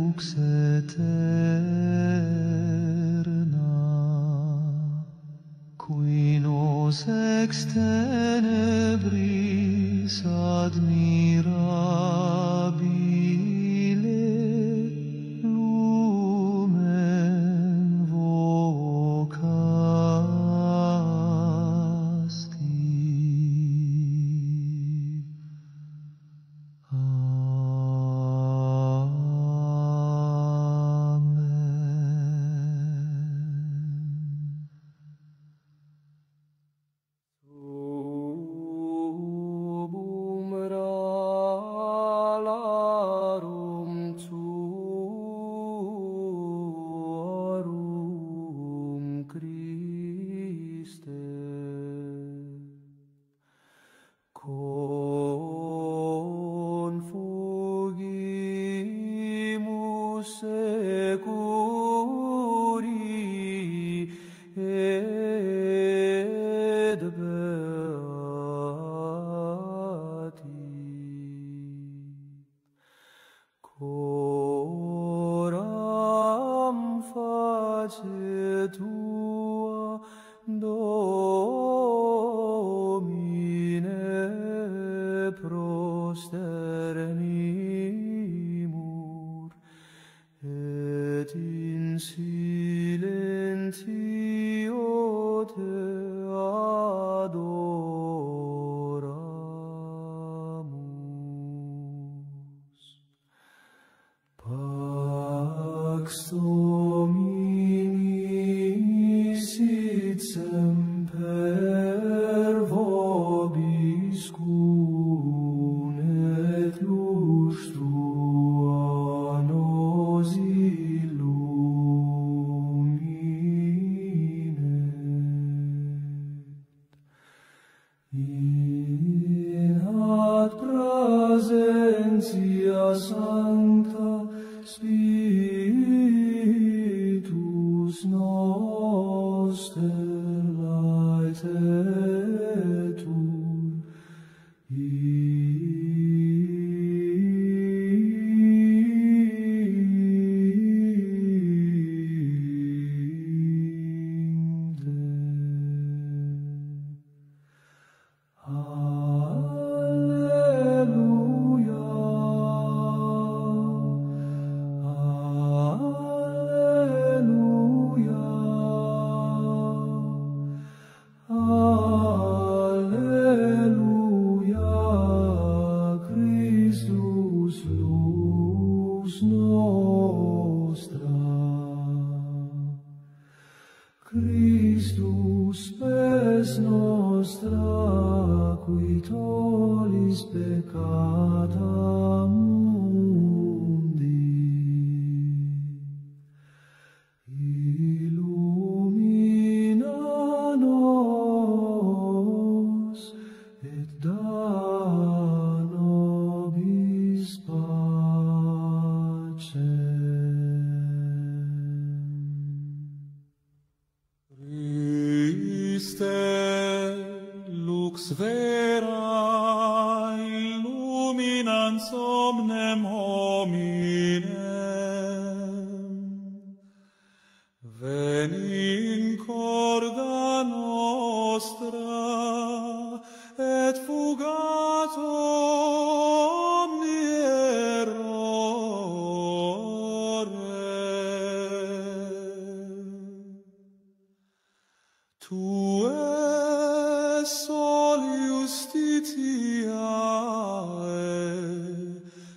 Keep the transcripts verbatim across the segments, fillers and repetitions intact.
lux aeterna, qui nos ex tenebris admirabile lumen vocasti. Amen. Subum ralarum tuorum, Christe, confugimus securi et beati. Coram face tua, Domine, prosternimur, et in silentio te adoramus. Pax Domini sit semper vobiscum, et lux tua nos illuminet. In ad praesentia sancta Spiritus noster laetetur, inde. Alleluia, alleluia, alleluia, Christus lux nostra. Christus spes nostra, qui tollis peccata mundi, illumina nos et da nobis pacem. Christe, lux verae, illuminans omnem hominem, veni in corda nostra et fugat omni errore. Tu es soli justitiae,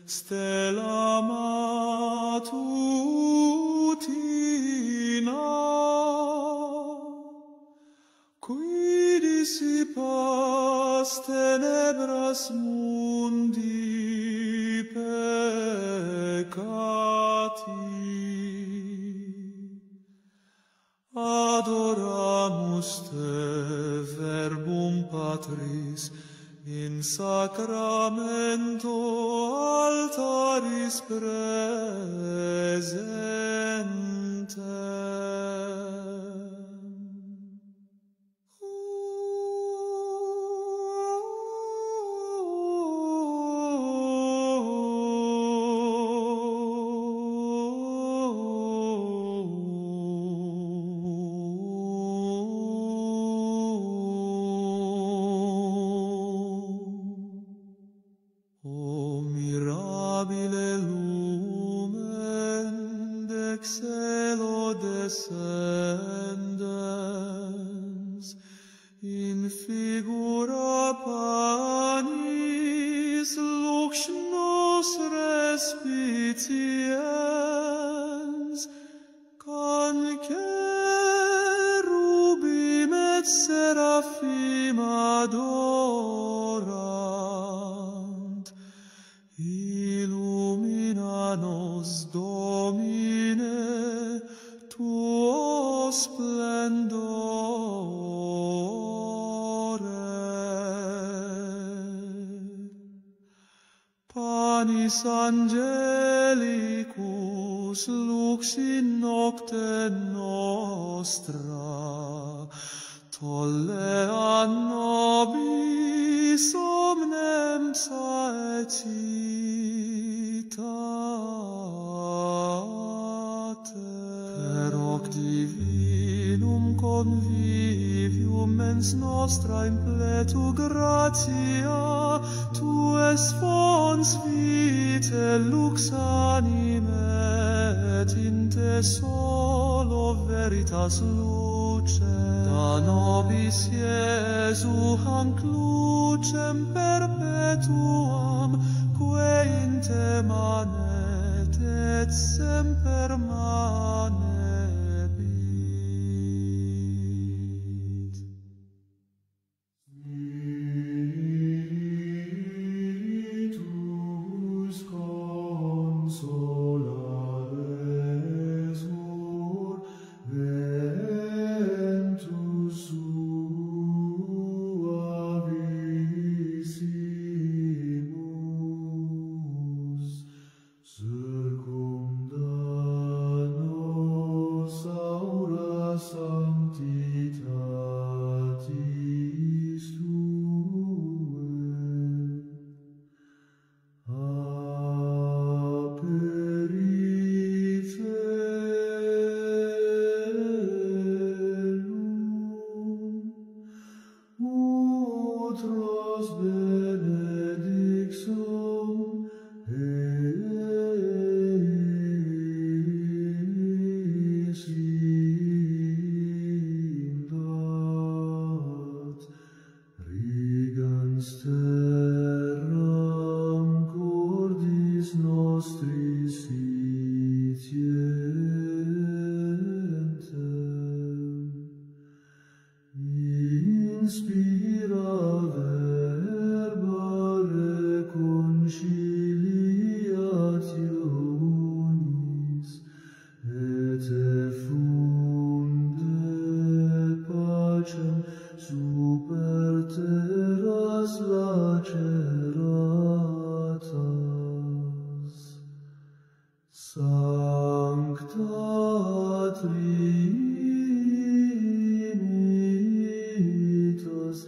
stella matutina, qui dissipas tenebras mundi peccati. Adoramus te, verbum Patris, in sacramento altaris praesentem. descendens in figura panis lux nos respiciens, quam cherubim et seraphim adorant. Illumina nos, Domine, tuo splendore. Panis angelicus lux in nocte nostra tolleat nobis omnem saetate. Per hoc divinum convivium mens nostra impletu gratia, tu es fons vitae, lux animae, et in te solo veritas luce. Da nobis Iesu hanc lucem perpetuam, quae in te manet et semper manebit. Spiritus consolalesur, ventus suavissimus, circumda nos aura sanctitatis tuae. Aperit caelum, ut res benedictum eis indat, rigens terram cordis nostris fecientem. Inspira verba reconciliationis, et effunde pacem super terras laceratas. Sancta Trinitas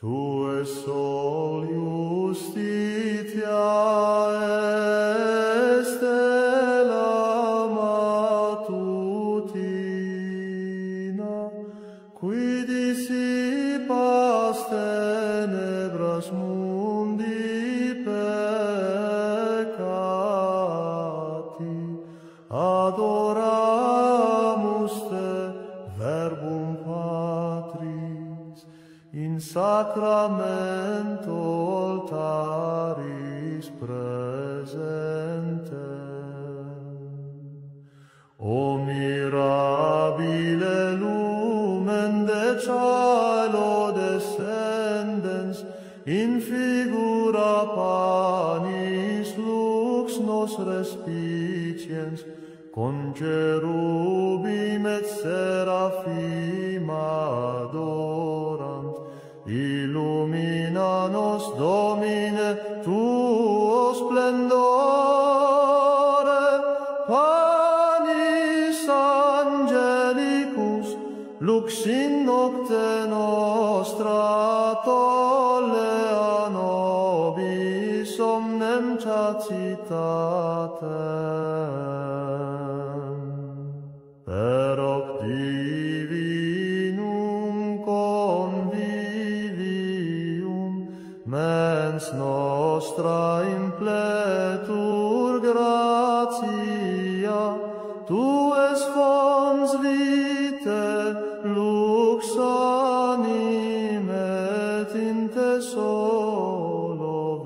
Tu es sol justitia, est la matutina, qui dissipas tenebras mundi peccati, adoramus te, verbum Patris, in sacramento altaris presentem. O mirabile lumen de caelo descendens, in figura panis lux nos respiciens, con cherubim et seraphim adorant, illumina nos, Domine, tuo splendore. Panis angelicus, lux in nocte nostra tolle a nobis omnem cacitatem. Per hoc divinum convivium mens nostra impletur gratia, tu es fons vitae, lux animae, et in te solo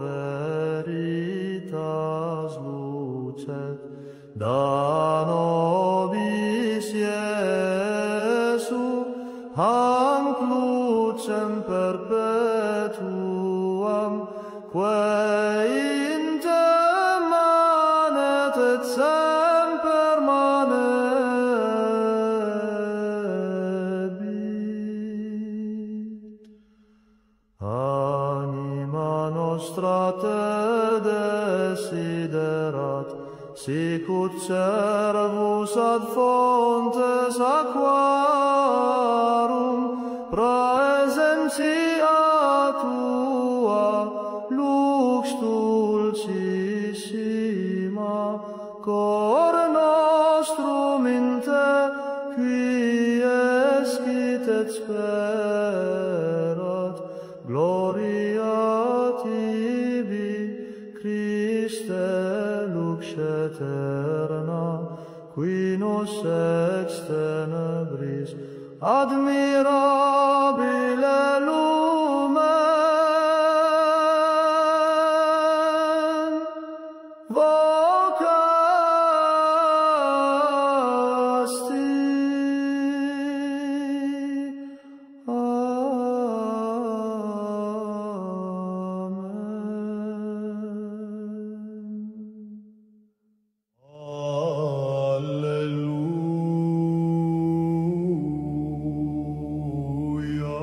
veritas lucet. Da nobis, Iesu, hanc lucem perpetuam, quae in te manet et semper manebit. Anima nostra te desiderat, sicut cervus ad fontes aquarum. Praesentia tua, lux dulcissima, cor nostrum in te quiescit et sperat. Gloria tibi, Christe, lux aeterna, qui nos ex tenebris admirabile lumen vocasti. Amen. Alleluia. Alleluia.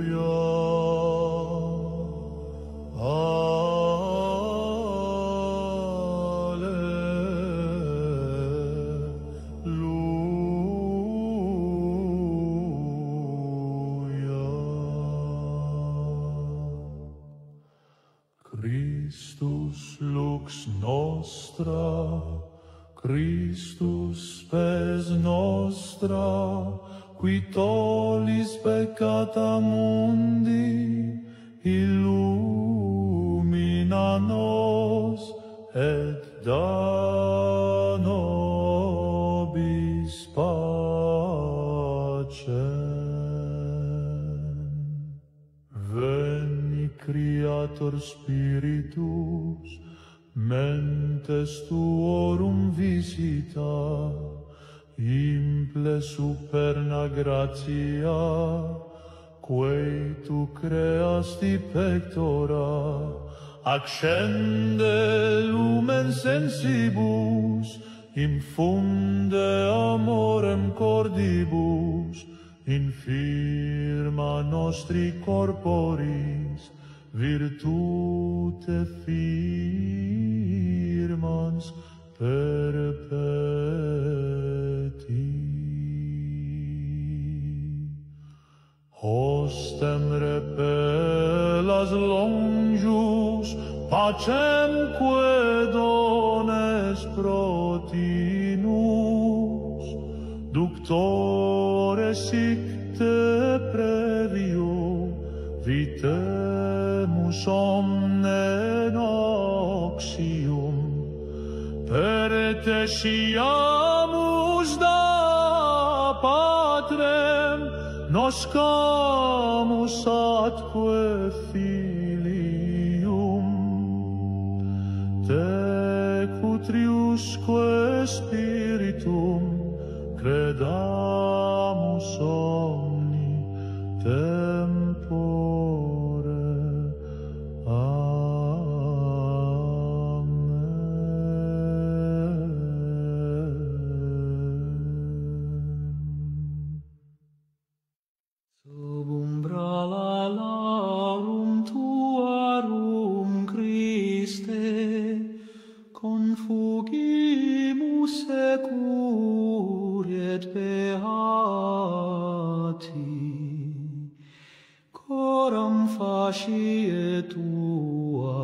Alleluia. Christus lux nostra, Christus spes nostra, qui tollis peccata mundi, illumina nos et da nobis pacem. Veni, Creator Spiritus, mentes tuorum visita, imple superna gratia, quae tu creasti pectora, accende lumen sensibus, infunde amorem cordibus, infirma nostri corporis virtute firma perpeti. Hostem repelas longius, pacem que dones pro tinus, ductore sic te previo, vitemus omne noxium, per te siamus da patrem, noscamus atque filium, te cutriusque spiritum credamus omni tempore. Amen. Sub umbra larum tuarum, Christe, confugimus securi et beati. Coram facie tua,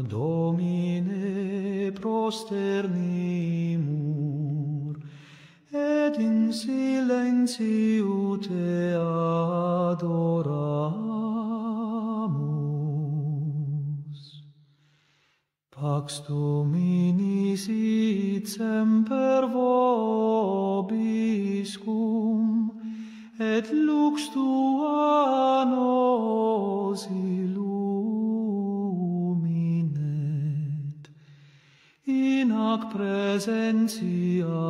Domine, prosternimur, et in silentium te adoramus. Pax Domini sit semper vobiscum, et lux tua nos illuminet. In hac praesentia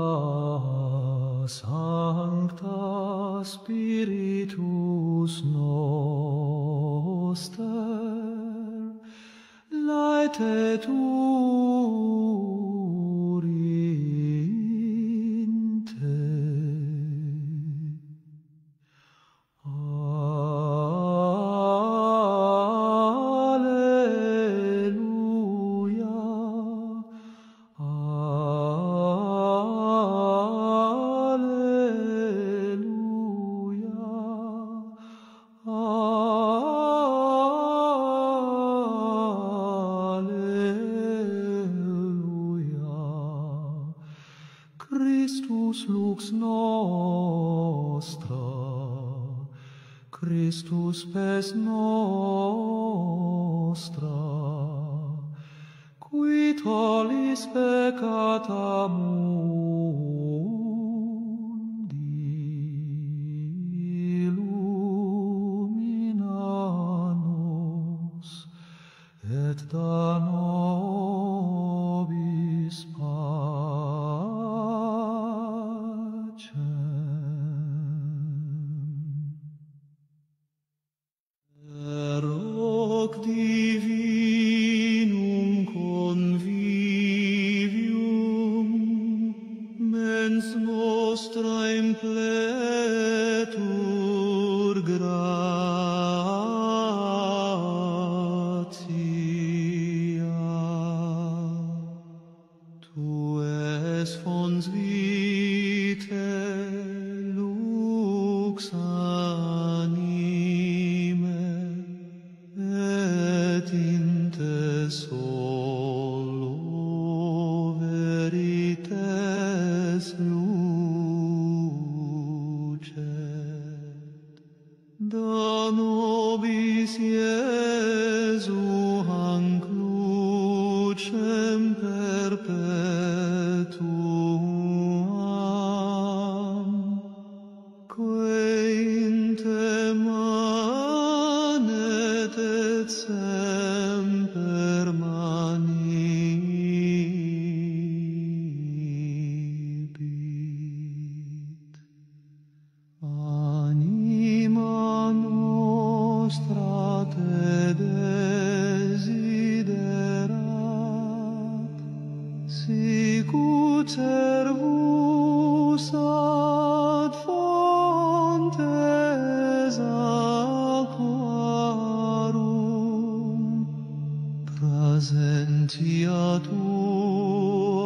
sancta Spiritus noster, laetetur in te. Alleluia, alleluia, alleluia. Christus lux nostra, Christus spes nostra, qui tollis peccata mundi, illumina nos et da nobis pacem. Hoc divinum convivium mens nostra impletur gratia. Tu es fons vitae, lux animae, et in te solo veritas lucet. Da nobis Iesu hanc lucem perpetuam, que in te manet et semper manibit. Anima nostra te desiderat, sicut cervus ad fontes aquarum. Praesentia tua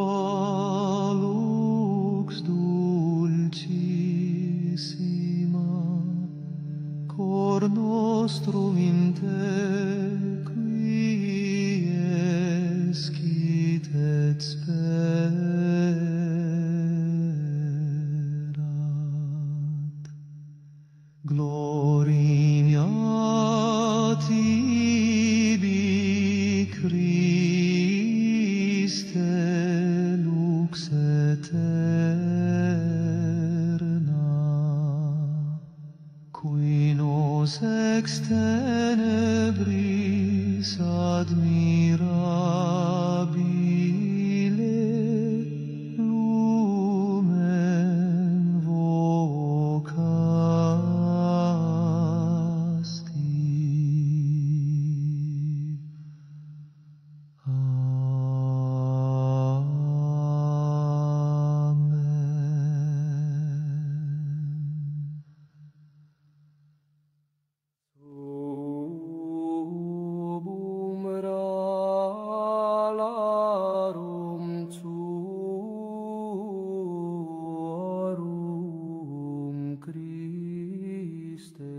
Gloria tibi, Christe, lux aeterna, qui nos ex tenebris admirabile lumen vocasti. Amen. Subum ralarum tuorum, Christe,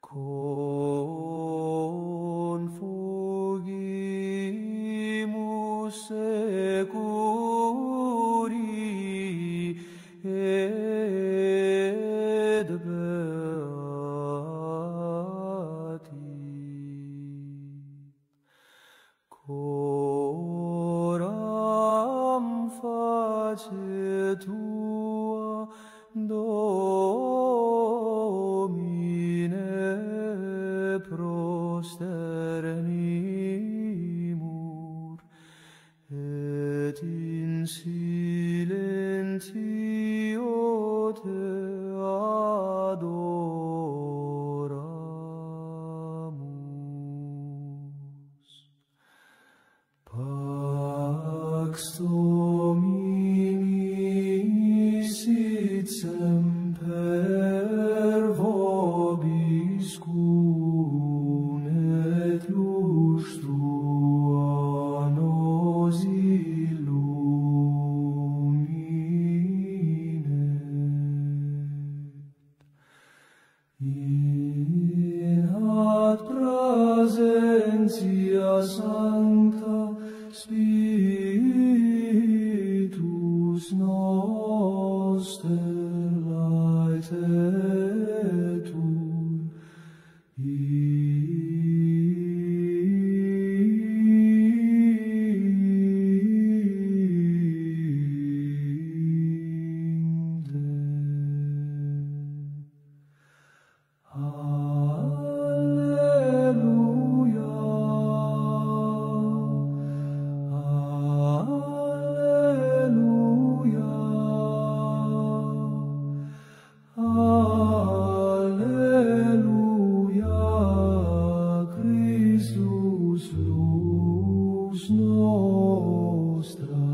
confugimus securi et beati. Coram face tua, Domine, prosternimur, et in silentio te adoramus. Pax Domini sit semper vobiscum, et lux tua nos illuminet. In ad praesentia sancta Spiritus noster laetetur. Alleluia, alleluia, alleluia, Christus lux nostra.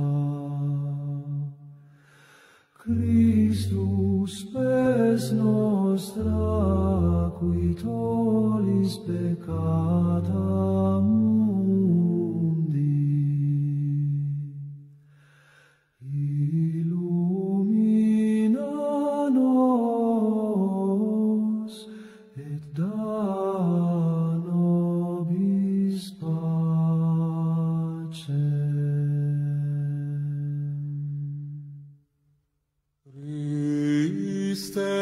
Christus spes nostra, qui tollis peccata mundi, illumina nos et da nobis pacem. Christe,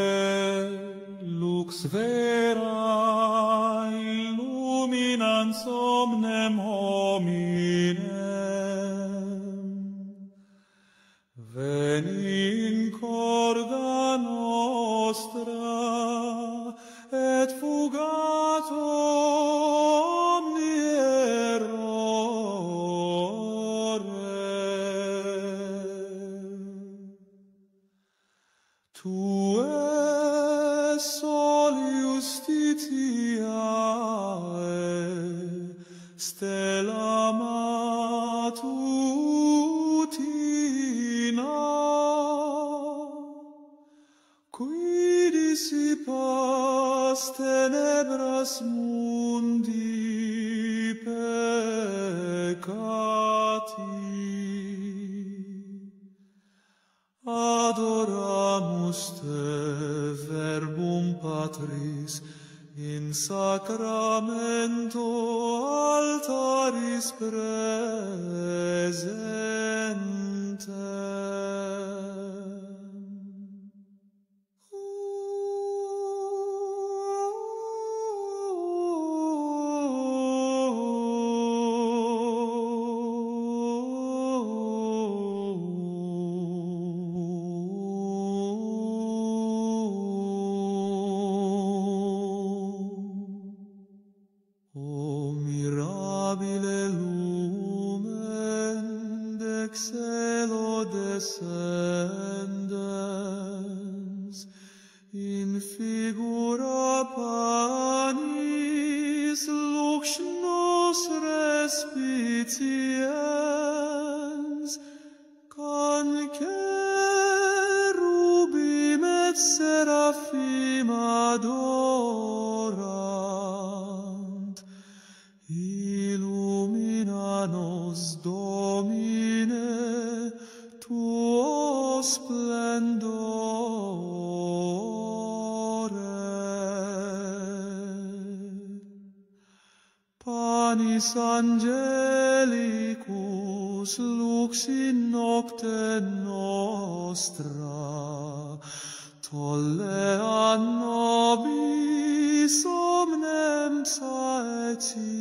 lux verae, illuminans omnem hominem, veni in corda nostra et fugat omni errore. Tu es soli justitiae, stella matutina, qui dissipas tenebras mundi peccati. Adoramus te, verbum Patris, in sacramento altaris praesentem. descendens, in figura panis lux nos respiciens, quam cherubim et seraphim adorant. Illumina nos, Domine, tuo splendore. Panis angelicus lux in nocte nostra, tolle a nobis omnem saetate.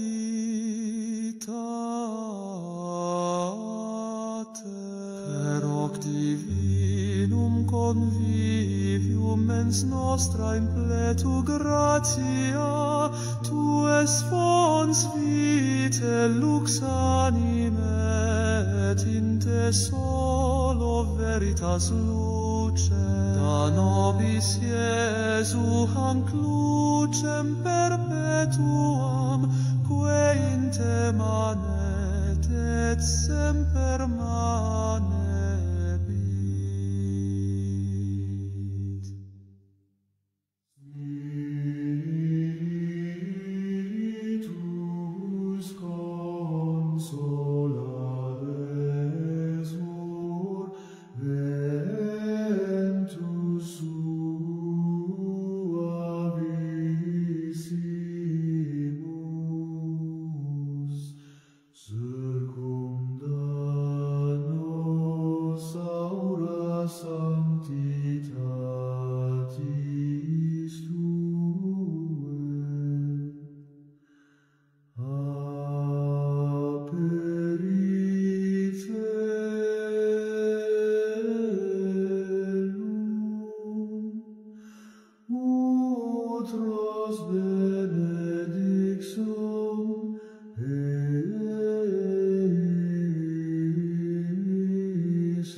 Per hoc divinum convivium mens nostra impletu gratia, tu es fons vitae, lux animae, et in te solo veritas luce. Da nobis Iesu hanc lucem perpetuam, quae in te manet et semper manebit. Spiritus consolaresur, ventus suavissimus, circumda nos aura sanctitatis tuae. Aperit caelum, ut vos benedictum eis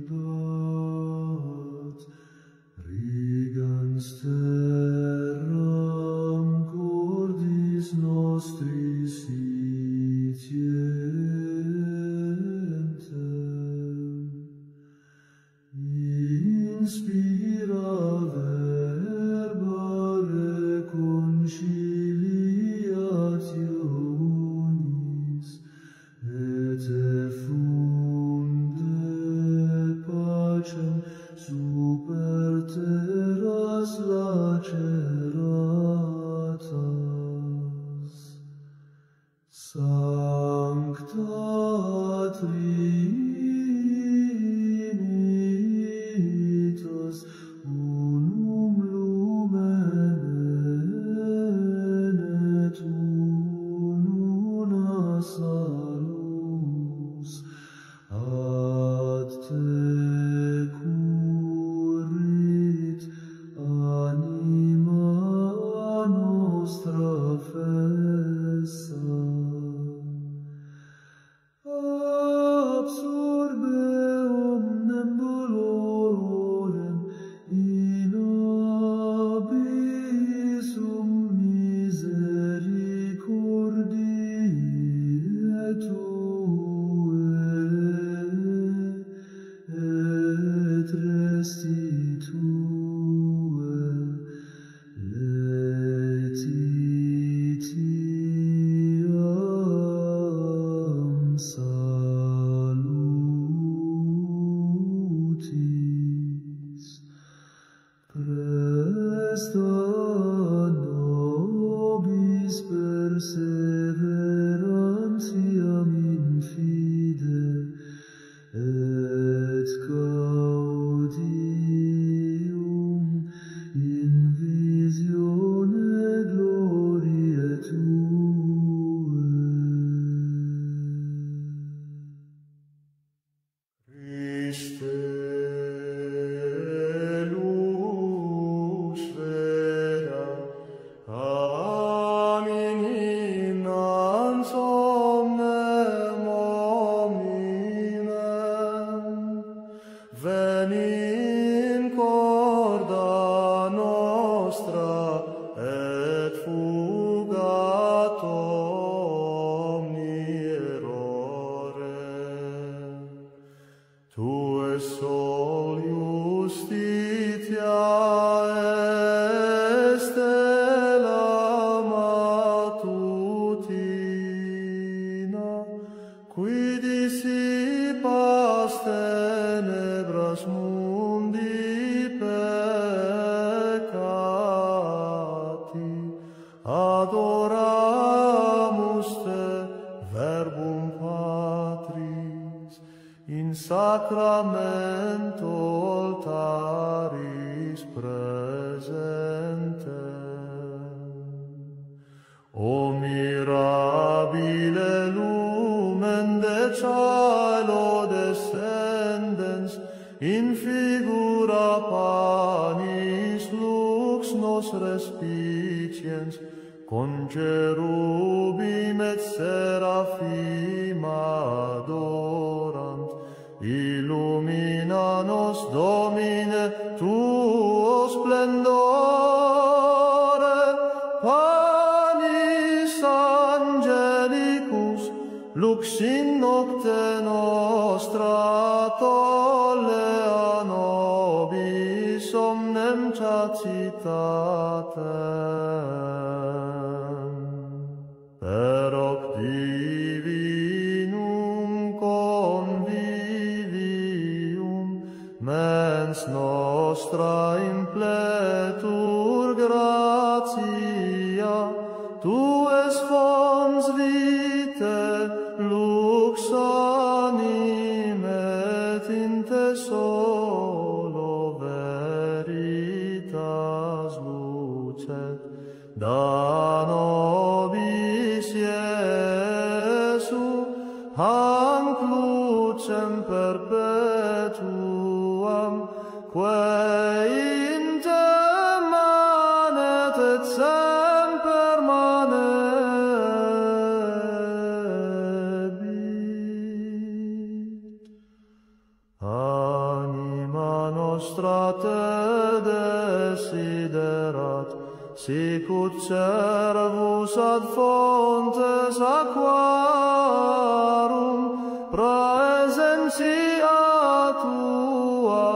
indat, rigens terram cordis nostris sitientem. Inspira verba reconciliationis, et effunde pacem super terras laceratas. Sancta Trinitas, unum lumen et ununa salus, ad te currit anima nostra fessa. Absorbe omnem dolorem in abissum misericordiae tuae, et restitue laetitia Amus te verbum Patris in sacramento altaris presentem. O mirabile lumen de caelo descendens, in figura panis lux nos respiciens, con cherubim et seraphim adorant. Illumina nos, Domine, tuo splendore, panis angelicus, lux in nocte nostra tolle a nobis omnem cecitatem. Per hoc divinum convivium, mens nostra impletur gratia, tu es fons vitae, lux animae, et in te solo veritas lucet. Da nobis Iesu, hanc lucem perpetuam, quae in te manet et semper manebit. Anima nostra te desiderat, sicut cervus ad fontes aquarum, praesentia tua,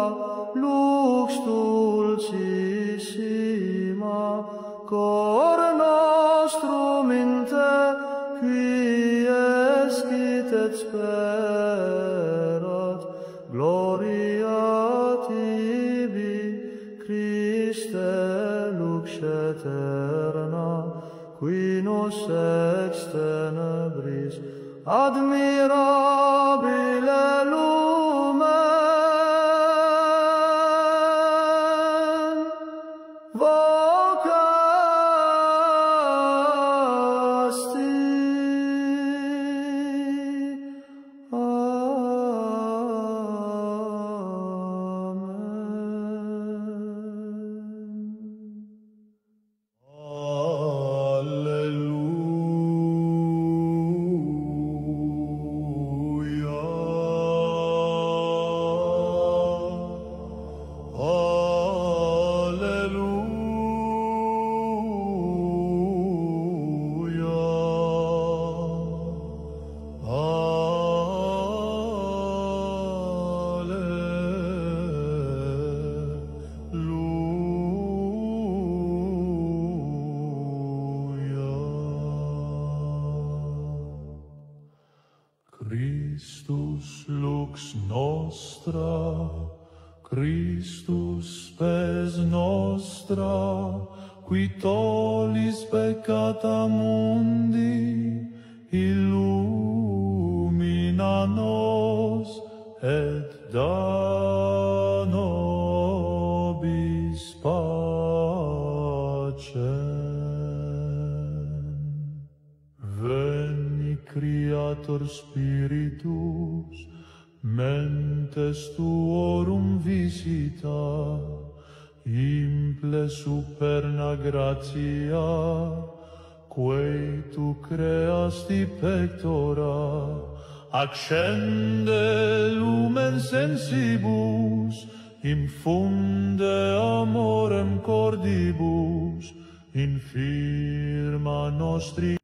lux dulcissima, cor nostrum in te quiescit et sperat. Gloria tibi, Christe, lux aeterna, qui nos ex tenebris admirabile lumen vocasti. Amen. Alleluia. Alleluia. Alleluia. Christus lux nostra, Christus spes nostra, qui tollis peccata mundi, illumina nos et da nobis pacem. Veni, Creator Spiritus, mentes tuorum visita, imple superna gratia, quae tu creasti pectora, accende lumen sensibus, infunde amorem cordibus, infirma nostri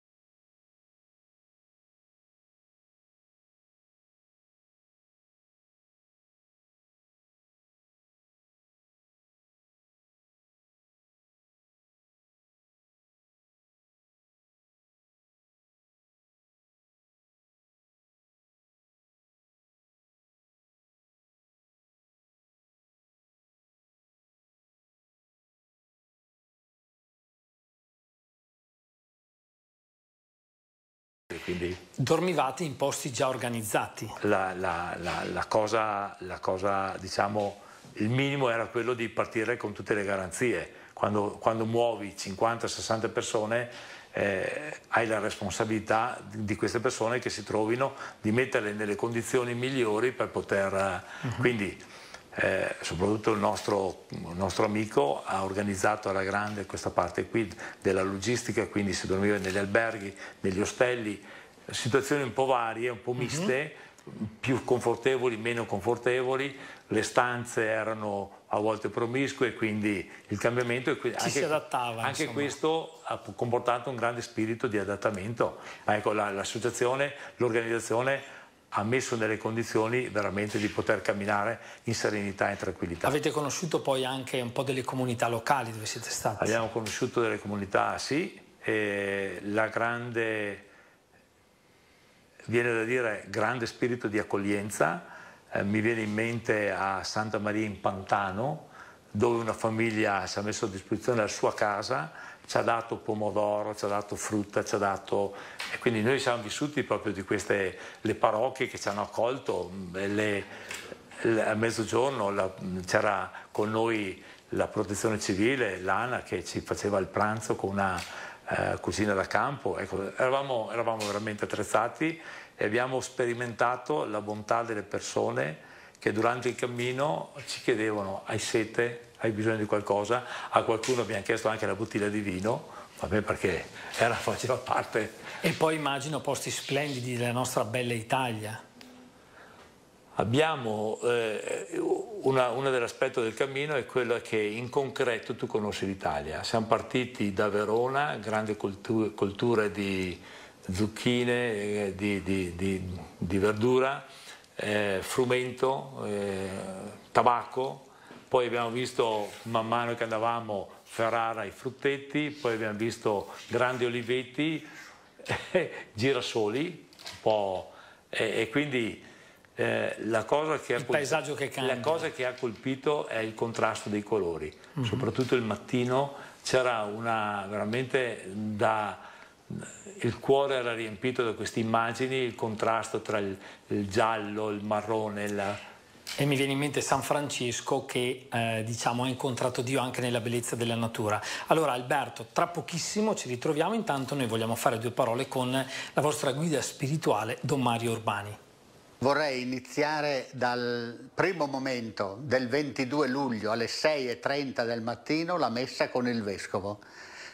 Quindi Dormivate in posti già organizzati. la, la- la- la cosa, la cosa, diciamo, il minimo era quello di partire con tutte le garanzie. Quando, quando muovi cinquanta sessanta persone, eh, hai la responsabilità di queste persone che si trovino, di metterle nelle condizioni migliori per poter... eh, Quindi, eh, soprattutto il nostro, il nostro amico ha organizzato alla grande questa parte qui della logistica, quindi si dormiva negli alberghi, negli ostelli, situazioni un po' varie, un po' miste, più confortevoli, meno confortevoli, le stanze erano a volte promiscue, quindi il cambiamento e quindi Ci si adattava, anche insomma. Questo ha comportato un grande spirito di adattamento. Ma ecco, la- l'associazione, l'organizzazione ha messo nelle condizioni veramente di poter camminare in serenità e in tranquillità. Avete conosciuto poi anche un po' delle comunità locali dove siete stati? Abbiamo conosciuto delle comunità, sì, e la grande, viene da dire, grande spirito di accoglienza. Eh, mi viene in mente a Santa Maria in Pantano, dove una famiglia ci ha messo a disposizione la sua casa, ci ha dato pomodoro, ci ha dato frutta, ci ha dato... E quindi noi siamo vissuti proprio di queste, le parrocchie che ci hanno accolto. Le- le- a mezzogiorno la- c'era con noi la protezione civile, l'ANA, che ci faceva il pranzo con una eh, cucina da campo. Ecco, eravamo, eravamo veramente attrezzati e abbiamo sperimentato la bontà delle persone che durante il cammino ci chiedevano: "Hai sete? Hai bisogno di qualcosa?" A qualcuno abbiamo chiesto anche la bottiglia di vino, vabbè, perché era, faceva parte. E poi immagino posti splendidi della nostra bella Italia. Abbiamo eh, una, una dell'aspetto del cammino è quella che in concreto tu conosci l'Italia. Siamo partiti da Verona, grande cultu- cultura di zucchine, eh, di, di- di- di verdura, eh, frumento, eh, tabacco. Poi abbiamo visto, man mano che andavamo, Ferrara, i frutteti, poi abbiamo visto grandi oliveti, girasoli, un po'. E, e quindi eh, la cosa che ha Il colpito- paesaggio che cambia. La cosa che ha colpito è il contrasto dei colori, soprattutto il mattino c'era una veramente da... Il cuore era riempito da queste immagini, il contrasto tra il, il giallo, il marrone, la... E mi viene in mente San Francesco che eh, diciamo ha incontrato Dio anche nella bellezza della natura. Allora Alberto, tra pochissimo ci ritroviamo, intanto noi vogliamo fare due parole con la vostra guida spirituale, Don Mario Urbani. Vorrei iniziare dal primo momento, del ventidue luglio alle sei e trenta del mattino, la messa con il vescovo.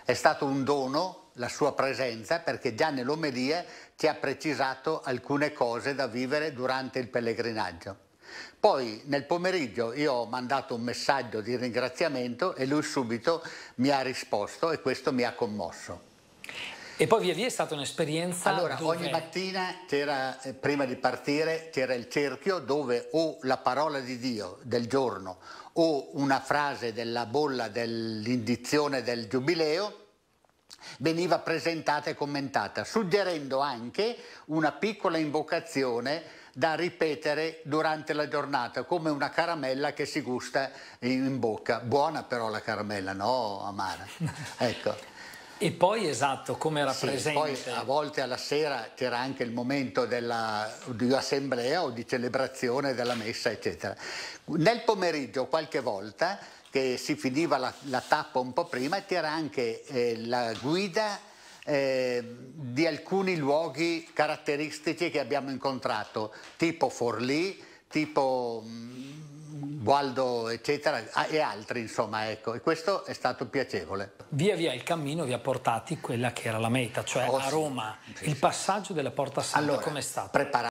È stato un dono la sua presenza, perché già nell'omelia ci ha precisato alcune cose da vivere durante il pellegrinaggio. Poi nel pomeriggio io ho mandato un messaggio di ringraziamento e lui subito mi ha risposto e questo mi ha commosso. E poi via via è stata un'esperienza Allora, dove... Ogni mattina c'era, eh, prima di partire, c'era il cerchio dove o la parola di Dio del giorno o una frase della bolla dell'indizione del giubileo veniva presentata e commentata, suggerendo anche una piccola invocazione da ripetere durante la giornata, come una caramella che si gusta in bocca. Buona però la caramella, no amara. Ecco. E poi, esatto, come era Sì, presente... Poi a volte alla sera c'era anche il momento della, di assemblea o di celebrazione della messa, eccetera. Nel pomeriggio, qualche volta, che si finiva la, la tappa un po' prima, c'era anche eh, la guida eh, di alcuni luoghi caratteristici che abbiamo incontrato, tipo Forlì, tipo mm, Gualdo, eccetera, a- e altri, insomma, ecco. E questo è stato piacevole. Via via il cammino vi ha portati quella che era la meta, cioè Oh, a sì. Roma. Il passaggio della Porta Santa Allora, com'è stato? Preparare